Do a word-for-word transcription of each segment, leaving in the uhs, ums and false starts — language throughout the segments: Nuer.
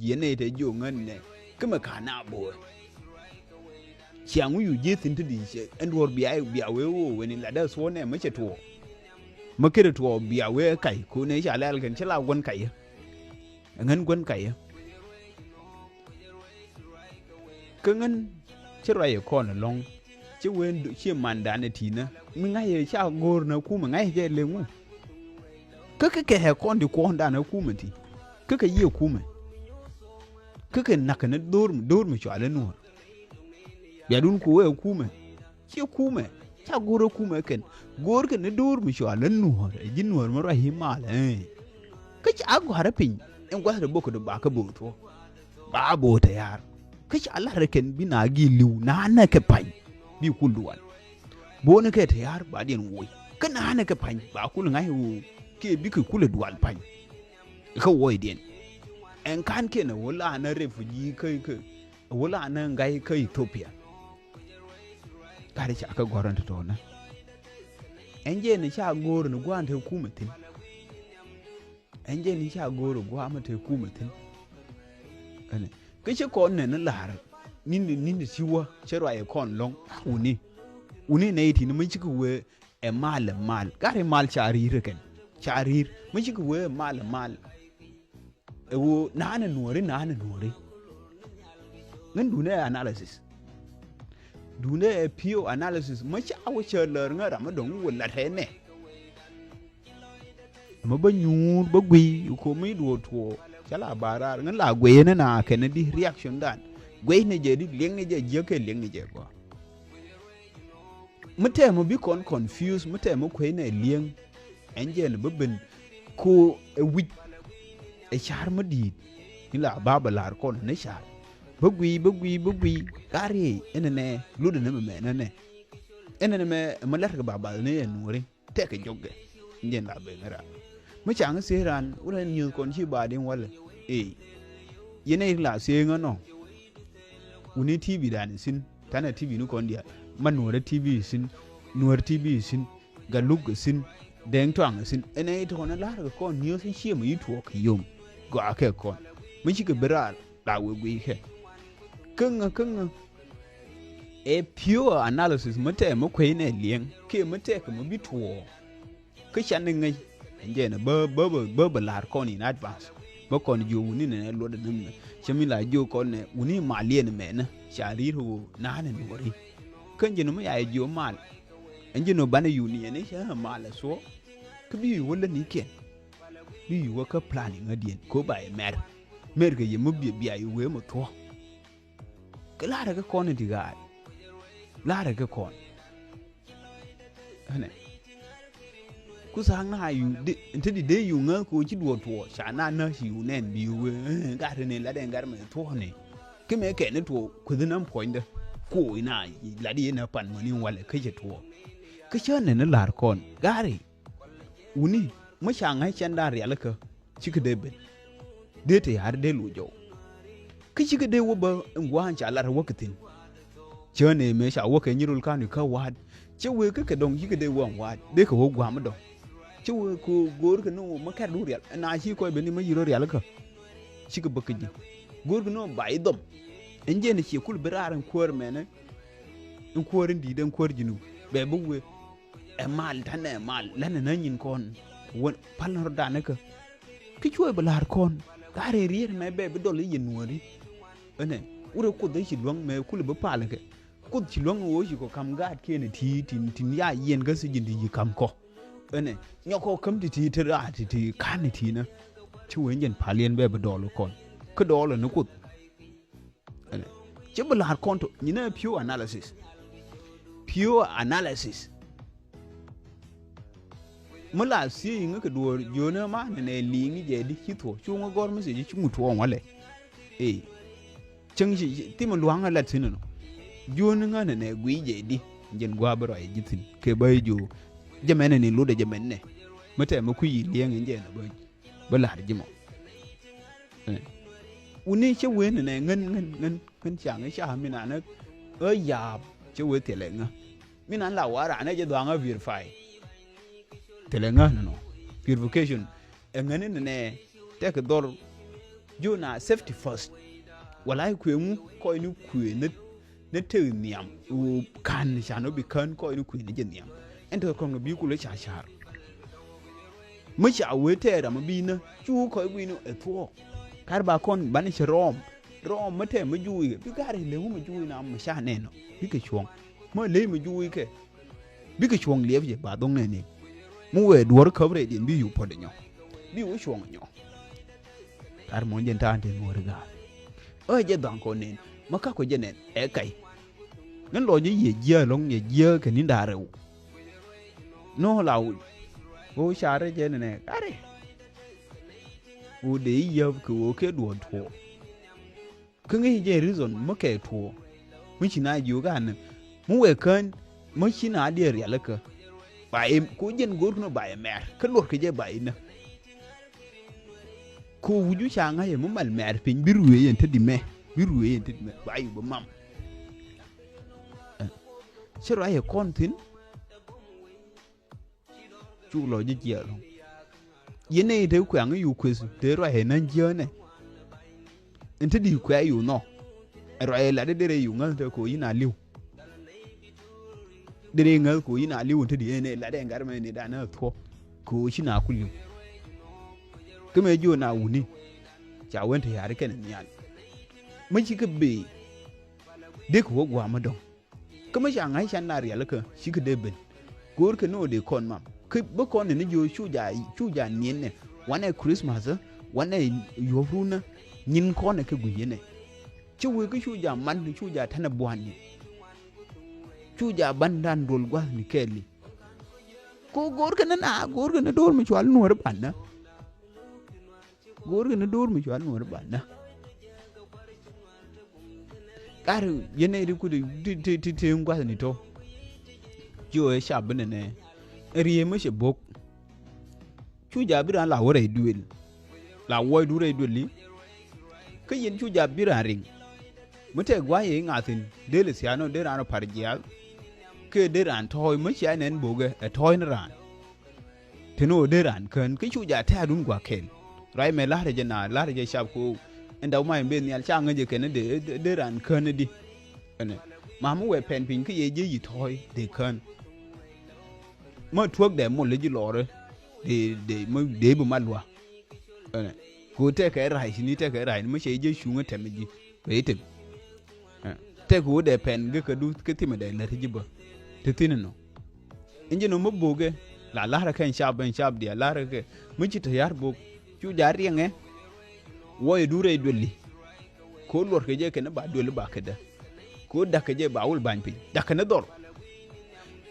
Yɛn nɛy te jiök ŋän nɛ kä mɛ ka̱n a bo̱o̱. Ciaŋ wi̱i̱ ji̱ thi̱n ti di cɛ ɛn duɔ̱ɔ̱r bia bia wee woo wen in latdä thuɔ̱ɔ̱nɛ mä cɛ tuɔɔk. Mä ket ɛ tuɔɔk bia wee kac ko̱n ɛ ca lɛl kɛn cä la gua̱n kac yä. Ɛ ŋän gua̱n kac yä. Kä ŋän cä ruac ɛ kɔn ɛlɔ̱ŋ. Cä wen ciɛ mandan ɛ ti̱i̱nä mi ŋa̱c ɛ ca go̱o̱r nä kumɛ ŋa̱c ɛ jɛ leŋ wä. Kä kä kɛ ɛ kɔn ti kuɔ̱ɔ̱ndan ɛ kumɛ ti kä kɛ yiëë kumɛ. Kä kɛ na̱k kɛ ni do̱r mi do̱r mi cɔal ɛ nuɔ̱ɔ̱r. Biadun ku wee ɛ kumɛ. Ciɛ kumɛ ca go̱o̱r ɛ kumɛ kɛn go̱o̱r kɛ ni do̱r mi cɔal ɛ nuɔ̱ɔ̱r ɛ ji̱ nuɔ̱ɔ̱r mi ruac i̱ mal ɛ. Kä ca gɔ̱a̱rä piny ɛn gua̱th rɛ bok kɛ dɔ bakä bo̱o̱th wä. Ba bo̱o̱th tɛ̈ ya̱a̱r kä ca la̱rä kɛn bi na gi̱i̱ li̱w na̱a̱nä kɛ pa̱ny. Bi kul dual bo̱o̱nä kɛ tɛ̈ ya̱a̱r ba diɛn woc kä na̱a̱nä kɛ pa̱ny ba kul ŋa̱c ɣöö kiɛ bikɛ kulɛ dual pa̱ny. Kä woc diɛn ɛn ka̱n kiɛn ɛ wä la̱a̱nä refugee kä kä ɛ wä la̱a̱nä ŋa̱c kä Ethiopia. Gat ca kä gɔ̱rän tɔ̱tɔ̱nä ɛn jɛn ca go̱o̱r ni gua̱a̱n te kumɛ thi̱n. Ɛn jɛ ni ca go̱o̱r ɛ gua̱a̱mä te kumɛ thi̱n. Ɛnɛ kä cä kɔn nɛn ni la̱r ni̱n ni̱n ti ci wä cä ruac ɛ kɔn lɔ̱ŋ. Wuni wuni nɛy ti̱n mi cikɛ wee ɛ mal ɛ mal gat ɛ mal ca ri̱i̱r ɛ kɛn ca ri̱i̱r mi cikɛ wee ɛ mal ɛ mal. Ɛ ɣöö na̱a̱n ɛ nuɔ̱ɔ̱ri na̱a̱n ɛ nuɔ̱ɔ̱ri. Ŋän duundɛ ɛ analysis duundɛ ɛ pure analysis mi ca wä cä lär ŋä ram mi dɔ̱ŋ wä lat ɛ nɛ. Mɛ bä nyuur bä guiy ko mi duɔ̱ɔ̱r tuɔɔk cä la ba raar ŋä la guiy ni na kɛn di reaction dan guiy ni jɛ di liɛŋ ni jɛ jiäk kɛ liɛŋ ni jɛ gɔaa. Mi tɛmɛ bi kɔn confuse mi tɛmɛ kuey nɛ liɛŋ. Ɛn jɛ ni bä ben ko ɛ wi̱c ɛ car mi di̱i̱t ni la ba bɛ la̱r kɔn ni car bä guiy bä guiy bä guiy. Gat riey ɛn nɛ lutdɛ ni mɛ mɛ nɛ nɛ ɛn nɛ mɛ mɛ lɛr kɛ ba bath ni ɛ nuɔ̱ri. Tɛkɛ jɔkɛ jɛn la ben ran mi caŋ thiee ran wurɛ nyuth kɔn ci ba din walɛ. Ee yɛn ɛ la thiee ŋä nɔ. Wuni T V dan sin tanɛ T V ni kɔn dial ma nuɔrɛ T V sin nuɔr T V sin galuk sin dɛŋ tuaŋ sin ɛn ɛ tɔn lar kɛ kɔn nyuth ciɛ mi yi tuɔk yom. Gɔakɛ kɔn mi cikɛ bi rar la wee guiy kɛ. Käŋä käŋä ɛ pure analysis mi tɛɛ mi kuec nɛ liɛŋ kiɛ mi tɛɛ kɛ mi bi tuɔɔk. Kä can ni ŋäc ɛn jɛn bä bä bä bä bä la̱r kɔn in advance. Bä kɔn jiök wuni nɛ luɔt ɛn mɛ cä mi la jiök kɔn nɛ wuni mal yɛn mɛnä ca ri̱i̱r ɣöö na̱a̱n ɛn wä ri̱i̱. Kä ɛn jɛn mi ya jiök mal ɛn jɛn banɛ yuni ɛn i̱ cä mal ɛ thuɔ̱ɔ̱. Kä bi wi̱i̱ wä länikiɛn bi wi̱i̱ wä kä planning ŋädiɛn ko ba yɛ mɛr. Mɛr kɛ yɛ mi biɛ bia yɛ wee mɛ thuɔ̱ɔ̱. Kɛ la̱rä kɛ kɔn in ti ɣa̱a̱y la̱rä kɛ kɔn. Ɛnɛ ku tha̱a̱ŋ na yu ti di dee yu ŋäth kɛ ɣöö ci duɔ̱ɔ̱r tuɔɔk ca na näk ci yu nɛn bi yu wee gat ri ni lat ɛn gat mɛ tuɔɔk ni. Kä mɛ kɛn ni tuɔɔk kueth nam puɔ̱nydä ku ina lat yɛn a pan mäni walɛ kä cɛ tuɔɔk. Kä cä nɛn ni la̱r kɔn gat ri. Wuni mi ca ŋa̱c cɛn da̱a̱n rialikä. Cikɛ dee ben dee te ya̱r dee loc jɔw. Kä cikɛ dee wä bä ɛn gua̱a̱n ca lar wä kɛ thi̱n. Cä nɛmɛ ca wä kɛ nyirol ka̱n ikä wa̱a̱t cä wee kä kɛ dɔ̱ŋ cikɛ dee wä ɛn wa̱a̱t dee kɛ wä gua̱a̱m dɔ̱ŋ. Cä wee kɛ go̱o̱r kɛ ni wä ma kɛr du rial ɛn a ci kɔc ben ni ma yirä rialikä. Cikɛ bä kä ji̱ go̱o̱r kɛ ni wä ba i̱ dhɔm. Ɛn jiɛn ciɛ kul bi raar ɛn kuäär mɛnɛ. Ɛn kuäär in di̱i̱t ɛn kuäär ji̱ nu bɛ bi wee. Ɛ mal tanɛ ɛ mal lɛn ɛ nä nyin kɔn wä pal ni rɔ danɛ kä. Kä cuɛ bi la̱r kɔn gat rɛy riet mɛ bɛ bi dɔl i̱ yɛ nuɔ̱ɔ̱ri. Ɛnɛ wurɛ kuoth i̱ ci luäŋ mɛ kulɛ bi pal kɛ kuoth ci luäŋ ɣöö ci kɔ kam gaat kiɛn ɛ ti̱i̱ tin tin ya yiɛn kä thi̱ji̱n ti ci kam kɔ. Ɛnɛ nyɔk kɔ käm ti ti̱i̱ ti raar ti ti ka̱n ɛ ti̱i̱ nä. Ci wee jɛn pal yɛn bɛ bi dɔɔl kɔn kä dɔɔl ɛ ni kuoth. Ci bi la̱r kɔn tɔ nyinɛ pure analysis. Pure analysis. Mi la thiec iŋä kɛ duɔ̱ɔ̱r jiöönä ma nɛnɛ li̱i̱ŋ jɛ di ci thuɔ̱k cuŋä gɔr mi thiec ci ŋut thuɔ̱ɔ̱ŋ walɛ. Ee cäŋ ci thimɛ lua̱ŋä lat thi̱n nɔ. Jiöönä ŋä nɛnɛ gui̱i̱ jɛ di jɛn gua̱a̱ bi rɔy ji̱ thi̱n kɛ bä jiö. Jɛ mɛnɛ ni lotdɛ jɛ mɛnɛ mi tɛmɛ kui̱ yi liɛŋ in jɛ nɔ bä. Bä la̱r ji̱ mɔ. Wuni cä wen nɛ ŋän ŋän ŋän ŋän ca ŋä ca mi nanä. Ɣä yaap cä wee thilɛ ŋä mi nan la wa̱a̱ ranä jɛ dhuaŋä verify. Thilɛ ŋä nɔnɔ verification. Ɛ ŋäni nɛ nɛ tɛk dhɔr. Jiö na safety first. Wala i̱ kuëë ŋu kɔc ni kuëë ni, ni tek nhiam. Ɣöö ka̱n can ɣöö bi kään kɔc ni kuëë ni jɛ nhiam. Ɛn te kɔn kɛ bi kulɛ ca ca̱r. Mi ca wee tɛɛr ram mi bi nä cu kɔc gui̱n ɛ thuɔɔk. Kar ba kɔn banɛ cɛ rɔɔm. Rɔɔm mi tɛɛr mi juuc kɛ bi ga̱r ilɛ ŋu mi juuc na mi ca nɛn ɔ bikɛ cuɔ̱ŋ. Mi ley mi juuc kɛ bikɛ cuɔ̱ŋ liɛp jɛ ba dhoŋ nɛn in. Mi wee duɔ̱r käp rɛydiɛn bi yuk puɔ̱t ɛ nyɔ. Bi wee cuɔ̱ŋ ɛ nyɔ. Kar mɔ jɛn ta̱a̱n te nuɔ̱ɔ̱ri ga̱a̱r. Ɛ jɛ dhaŋ kɔn nɛn mi kakɔ jɛ nɛn ɛ kac. Ni lɔc ni yɛ jiääk ɛlɔ̱ŋ yɛ jiääk kɛ ni̱n da̱a̱r rɛw. Nɔ la wi̱c ɣöö carɛ jɛ nɛnɛ karɛ. Ɣöö dee yäp kɛ ɣöö kɛ duɔ̱ɔ̱r tuɔɔk. Kä ŋäc jɛ reason mi kɛ tuɔɔk mi ci na jiök anɛ mi wɛ kään mi ci na diɛ rialikä. Ba im ko jɛn go̱o̱r kɛ nɔ ba imɛr kä luɔr kɛ jɛ ba inä. Ko wi̱cu ca ŋa̱c ɛ mi mal mɛr piny bi ruëë yɛn te di mɛ bi ruëë yɛn te di mɛ ba i̱ bä mam. Cä ruac ɛ kɔn thi̱n. Cuk lɔ ji̱ jiɛɛl ɔ. Yɛn nɛy te kuɛŋ i̱ yuk kueth te ruac ɛ näny jiäänɛ. Ɛn te di̱i̱t kuɛ i̱ yuk nhɔk ɛ ruac ɛ lat i̱ derɛ yuk ŋäth te ko̱o̱c i̱ na li̱w. Derɛ ŋäth ko̱o̱c i̱ na li̱w ɛn te di̱i̱t ɛn ɛ lat ɛ ŋa̱t mɛ ni danɛ thuɔ̱k ko̱o̱c i̱ na ku li̱w. Kä mɛ jiöön a wuni ca wen te ya̱r ikɛn ɛ nhial. Mä cikɛ bëë dee kɛ wä gua̱a̱m mi dɔ̱ŋ. Kä mi ca ŋa̱c can na rialikä cikɛ dee ben. Go̱o̱rkɛ ni ɣöö dee kɔn mam kä bä kɔn ni ni jiö cu ja cu ja niɛn nɛ. Wanɛ Christmas ɛ wanɛ yuɔ̱p run ɛ nyin kɔn ɛ kɛ gui̱c yɛn ɛ. Ci wee kä cu ja man cu ja tɛn ɛ buan ni. Cu ja ban dan duɔl gua̱th ni kɛɛli. Ko go̱o̱rkɛ ni na go̱o̱rkɛ ni do̱r mi cual nuɔ̱ɔ̱r ban nä. Go̱o̱rkɛ ni do̱r mi cual nuɔ̱ɔ̱r banä. Kar yɛn nɛy ti kut ti ti ti ti gua̱thni tɔ. Ci ɣöö ɛ cap bi nɛnɛ ɛ riee mi cɛ bo̱k. Cu ja̱a̱ bi raan la wä rɛy duël. La wuɔcdu rɛy duëli. Kä yɛn cu ja̱a̱ bi raan riŋ. Mi tɛk gua̱a̱c yɛ i̱ ŋa̱thin dee lɛ thia̱a̱n ɔ dee raan ɔ par jiaath. Kɛ dee raan tɔ̱ɔ̱c mi cia nɛn bo̱kɛ ɛ tɔ̱ɔ̱c ni raan. Teni ɣöö dee raan kään kä cu ja tɛ̈ɛ̈dun gua̱a̱k kɛl. Ruac mɛ la̱rä jɛ na la̱rä jɛ cap ko ɛn daw ma in ben nhial ca ŋäc jɛ kɛn dee dee raan kään di. Ɛnɛ ma mi wɛ pɛn piny kä yɛ jɛ yi tɔ̱ɔ̱c dee kään. Ma tuäk dɛ mol ji̱ lɔɔrä dee dee ma dee bi ma lua̱. Ɛnɛ ko tɛkɛ ra̱c ni tɛkɛ ra̱c ni ma cɛ jɛ cuŋä tɛmɛ ji̱. Bɛ item. Ɛ, tɛk ɣöö dɛ pɛn gɛ kɛ duth kä thimɛ dɛ lät ji̱ bä. Ti thin inɔ. In ji̱ nɔ mi bokɛ la la̱rä kɛ in cap in cap diɛ la̱rä kɛ mi ci te ya̱r bok. Cu ja̱ riɛŋɛ. Wuɔyɛ du rɛy dueli. Ko luɔr kɛ jɛ kɛn ba dueli ba kɛ dä. Ko da̱k kɛ jɛ ba wul ba̱ny piny da̱k kɛ ni dhɔr.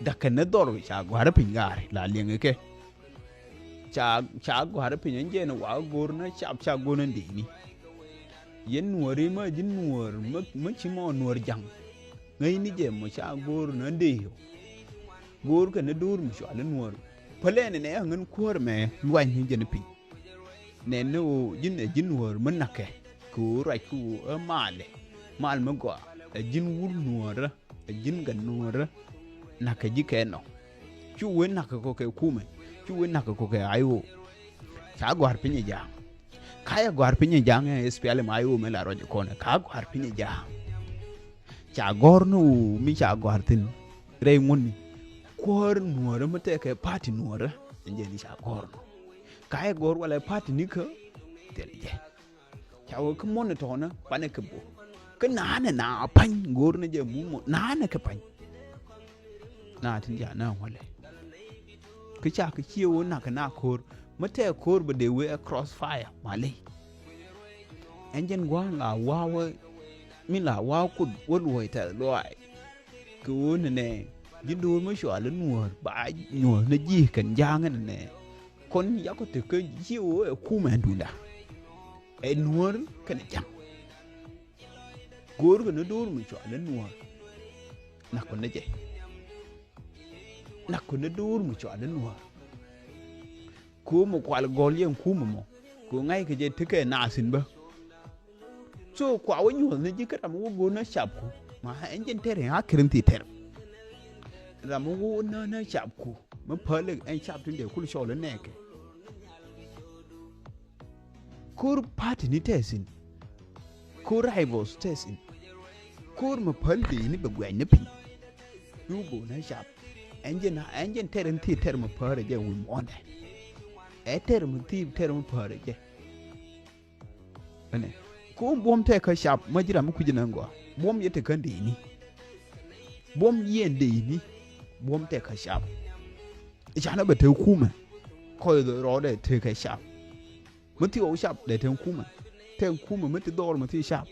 Da̱k kɛ ni dhɔr ca gua̱rä piny gaari la liɛŋɛ kɛ. Ca ca gua̱a̱r piny ɛn jɛn wa go̱o̱r ni cap ca go̱o̱r ni dini. Yɛn nuɔ̱ɔ̱ri ma ji̱ nuɔ̱ɔ̱r ma ci mɔ nuɔ̱ɔ̱r ja̱ŋ. Ŋäcni jɛ mɔ ca go̱o̱r ni dee yɔ. Go̱o̱r kɛ ni do̱r mi cual nuɔ̱ɔ̱r. Pälɛ ni nɛ ŋän kuäär mɛ luany ni jɛn piny. Nɛ ni ɣöö ji̱n ɛ ji̱ nuɔ̱ɔ̱r mi na̱kɛ kɛ ɣöö ruac kɛ ɣöö ɛ malɛ mal mi gɔaa ɛ ji̱n wur nuɔ̱ɔ̱rä. Ɛ ji̱n kɛ nuɔ̱ɔ̱rä na̱kɛ ji̱ kɛ nɔ. Cu wee na̱kɛ kɔ kɛ kumɛ cu wee na̱kɛ kɔ kɛ I O. Ca gɔ̱a̱r piny ɛ ja̱a̱ŋ. Ka yɛ gɔ̱a̱r piny ɛ ja̱a̱ŋ ɛ S P L M I O mɛ la rɔ̱c ɛ kɔnɛ ka gɔ̱a̱r piny ɛ ja̱a̱ŋ. Ca gɔ̱r ni wu mi ca gɔ̱a̱r thi̱n rɛy ŋuni. Kuäär nuɔ̱ɔ̱rä mi tɛkɛ party nuɔ̱ɔ̱rä ɛn jɛ ni ca gɔ̱r ni. Ka yɛ gɔ̱r walɛ party ni kä thil jɛ. Ca wä kä mɔnɛ tɔnä panɛ kɛ bo̱ kä naanɛ na pa̱ny go̱o̱r ni jɛ mumɔ naanɛ kɛ pa̱ny. Na tin ja na walɛ kä ca kɛ cie wä nak kɛ na ko̱o̱r mä tɛɛ ko̱o̱r bɛ dee wee ɛ cross fire malɛ. Ɛn jɛn gua̱a̱n la wa̱a̱ wä min la wa̱a̱ kuth wä luɔ̱c tɛth luɔ̱c. Kɛ ɣöö nɛnɛ ji̱ do̱r mi cual i̱ nuɔ̱ɔ̱r ba nyuɔ̱th ni ji̱ kɛn ja̱a̱ŋ nɛnɛ. Kɔn yakɔ tekä ji̱ ɣöö ɛ kumɛ duunda ɛ nuɔ̱ɔ̱r kɛnɛ ja̱ŋ. Go̱o̱r kɛn ni do̱r mi cual i̱ nuɔ̱ɔ̱r. Nak kɔn ni jɛ nak kɔn ni do̱r mi cual i̱ nuɔ̱ɔ̱r. Kɛ ɣöö mi kual gɔl yɛn kumɛ mɔ kɛ ɣöö ŋa̱ckɛ jɛ tekɛ naath thi̱n bä. So kua wä nyuɔ̱th ni ji̱ kä ram wä go̱o̱r ni cap ku ma ɛn jɛn tɛr in a kɛr in thi tɛr. Ram wä go̱o̱r ni ni cap ku mi päl ɛn cap tin dee kul cɔl in nɛɛkɛ. Ko̱r party ni tɛɛthin. Ko̱r rivals tɛɛthin. Ko̱r mi päl dee ni bɛ guɛny ni piny. Yu bo na cap. Ɛn jɛn, ɛn jɛn tɛr in thi tɛr mi päärɛ jɛ wi̱i̱ muɔ̱ɔ̱nɛ. Ɛ tɛr mi thi tɛr mi päärɛ jɛ. Ɛnɛ. Ko̱r buɔ̱m tɛk kä cap ma ji̱ ram mi kui̱c ɛn ɛn gɔaa. Buɔ̱m yɛ te kän dee ni. Buɔ̱m yɛn dee ni. Buɔ̱m tɛk kä cap. Canɛ bɛ te kumɛ. Kɔc rɔɔdɛ te kä cap. Mi thi ɣɔw cap dee te kumɛ. Te kumɛ mi ti dhɔr mi thi cap.